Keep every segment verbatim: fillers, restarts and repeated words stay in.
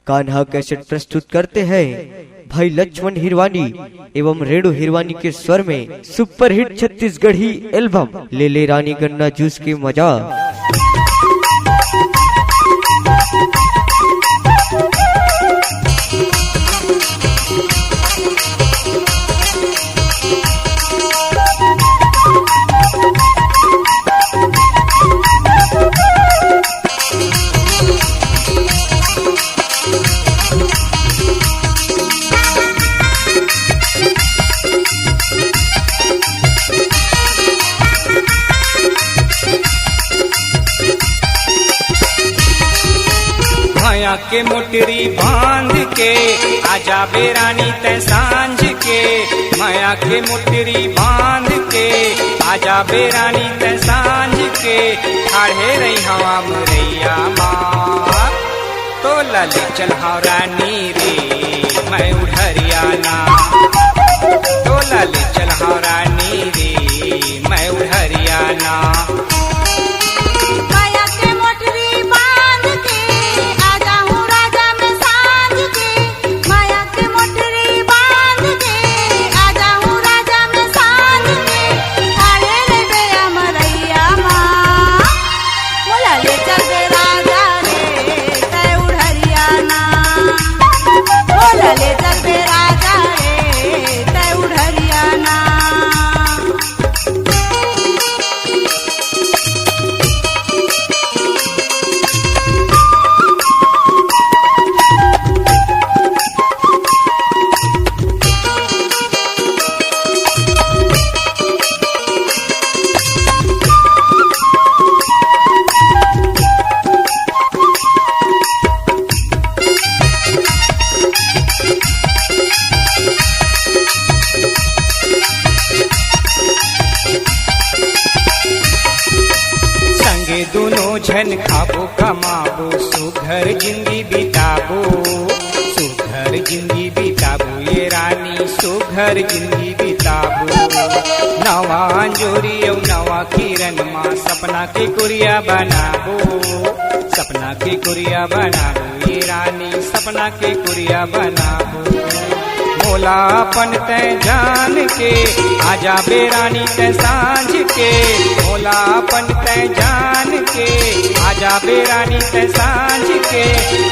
Kanha cassette प्रस्तुत करते हैं भाई लक्ष्मण हिरवानी एवं रेणु हिरवानी के स्वर में सुपरहिट छत्तीसगढ़ी एल्बम ले ले रानी गन्ना जूस के मजा। भैया के मोटरी बांध के, आजा बेरानी तै सांझ के। भैया के मोटरी बांध के, आजा बेरानी तै सांझ के। ठाढ़े रही हवा मुरैया माँ, तोला ले चल हौ रानी रे, मैं उढ़रिया ना। तोला ले चल हौ रानी रे, मैं उढ़रिया ना। माया के मोटरी बांध के, आ जाऊं राजा मैं सांझ के। माया के मोटरी बांध के, आ जाऊं राजा मैं सांझ के। ठाढ़े रहिबे अमरैया माँ, मोला ले चलबे राजा रे, तै उढ़रिया ना। मोला ले चलबे राजा रे, तै उढ़रिया ना। संगे दुनों झन खाबो कमाबो, सुघर जिंदगी बिताबो, सुघर जिंदगी बिताबो ये रानी, सुघर जिंदगी बिताबो। नवा अंजोरी अउ नवा किरण मा सपना के कुरिया बनाबो, सपना के कुरिया बनाबो ये रानी, सपना के कुरिया बनाबो। मोला अपन तै जान के, आ जाबे रानी तै सांझ के। मोला अपन तै जान के, आ जाबे रानी तै सांझ के।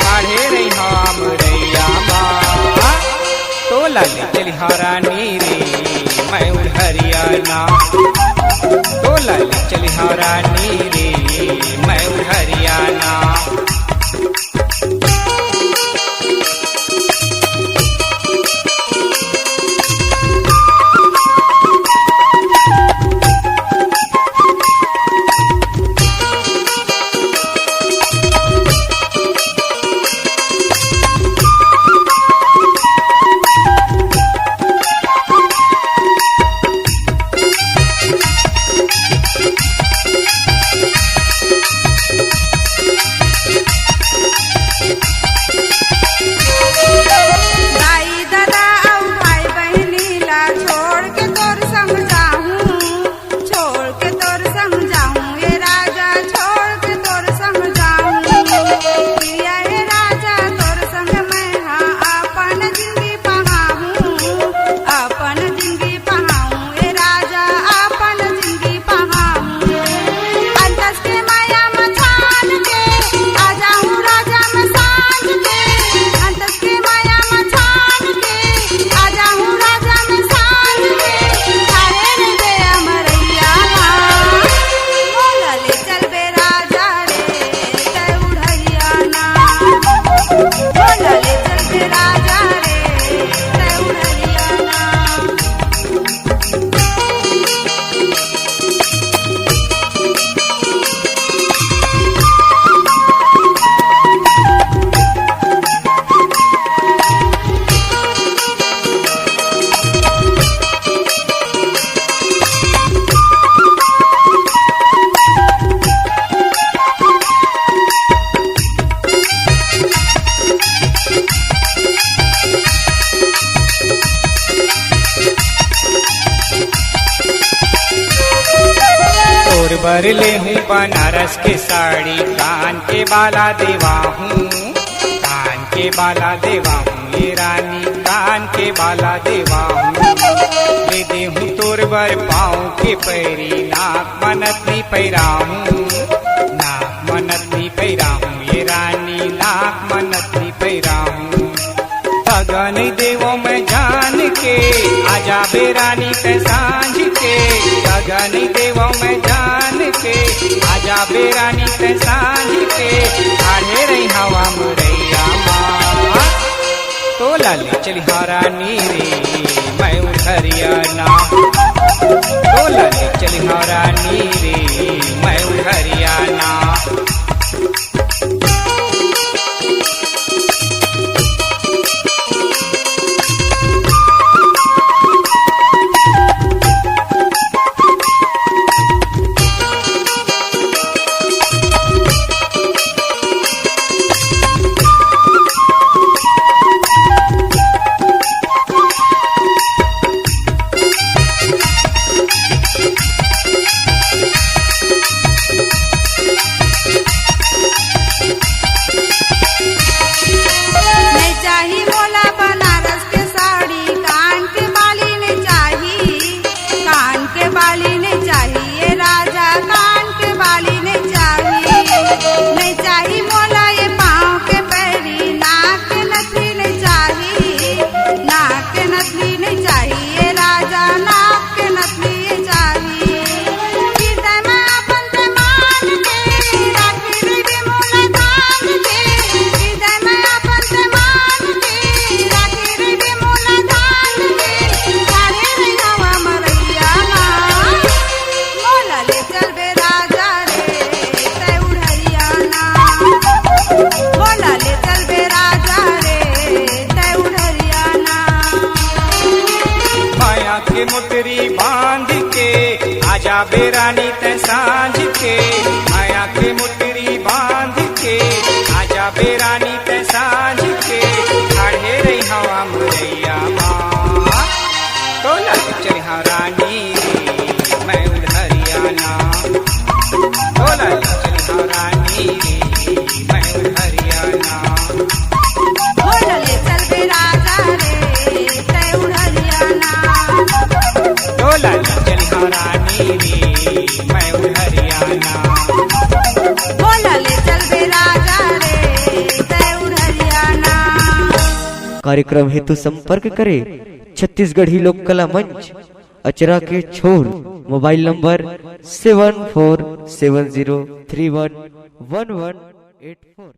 ठाढ़े रही हवा मुरैया माँ, तोला ले चलिहा रानी रे, मैं उढ़रिया ना। तोला ले चलिहा रानी रे, मैं उढ़रिया ना। दाई ददा अउ भाई बहिनी ला छोड़ के तोर संग जाहूं, छोड़ के तोर संग जाहूं, ए राजा, छोड़ के तोर संग जाहूं। किरिया ए राजा, तोर संग मैं हा अपन जिंदगी पहाहूं, अपन जिंदगी पहाहूं, ए राजा, अपन जिंदगी पहाहूं। अंतस के माया मचान के, आ जाहूं राजा मैं सांझ के। अंतस के माया मचान के, आ जाहूं राजा मैं सांझ के। ठाढ़े रहिबे अमरैया माँ, मोला ले चलबे राजा रे, तै उढ़रिया ना। मोला ले चलबे राजा रे, तै उढ़रिया ना। तोर बर ले हूँ बनारस के साड़ी, कान के बाला देवा हूँ, कान के के बाला देवाहूँ ये रानी, कान के बाला देवाहूँ। ले देहूँ तोर बर पाँव के पैरी, नाक म नथनी पैराहूँ। नाक म नथनी पैराहूँ ये रानी, नाक म नथनी पैराहूँ। पगा नइ देवँव मैं जान के, आजा बे रानी तैं सांझ के। पगा नइ देवँव मैं जान के, आजा बे रानी तैं सांझ के। आढ़े रही हवा मुरैया मा, तोला ले चलिहा रानी रे मैं उढ़रिया ना। तोला ले चलिहा रानी रे मैं उढ़रिया ना। नइ चाही मोला बनारस के साड़ी, कान के बाली नइ चाही, कान के बाली नइ चाही, ये राजा कान के बाली नइ चाही। नइ चाही मोला ये पाँव के पैरी, नाक के नथनी नइ चाही, नाक के नथनी नइ चाही, ये राजा नाक के नथनी चाही। हृदय में अपन ते मान के, राखी रे मोला धान के। हृदय में अपन ते मान के, राखी रे मोला धान के। साढ़े रे हवा मरैया ना, मोला ले चलबे राजा रे, तै उढ़रिया ना। मोला ले चलबे राजा रे, तै उढ़रिया ना। माया के मुटरी बांध के, आजा बे रानी तै सांझ के। माया के मुटरी बांध के, आजा बे रानी तै सांझ के। आढ़े रही हवा मुरैया मा, तोला चलिहा रानी रे मैं उढ़रिया ना। तोला चलिहा रानी रे मैं उढ़रिया ना। मोला ले चलबे राजा रे, तै उढ़रिया ना। तोला ले चलिहा रानी रे, मैं उढ़रिया ना। मोला ले चलबे राजा रे, तै उढ़रिया ना। कार्यक्रम हेतु संपर्क करे छत्तीसगढ़ी लोक कला मंच, अचरा के छोर, मोबाइल नंबर सेवन फोर सेवन जीरो थ्री वन वन वन एट फोर।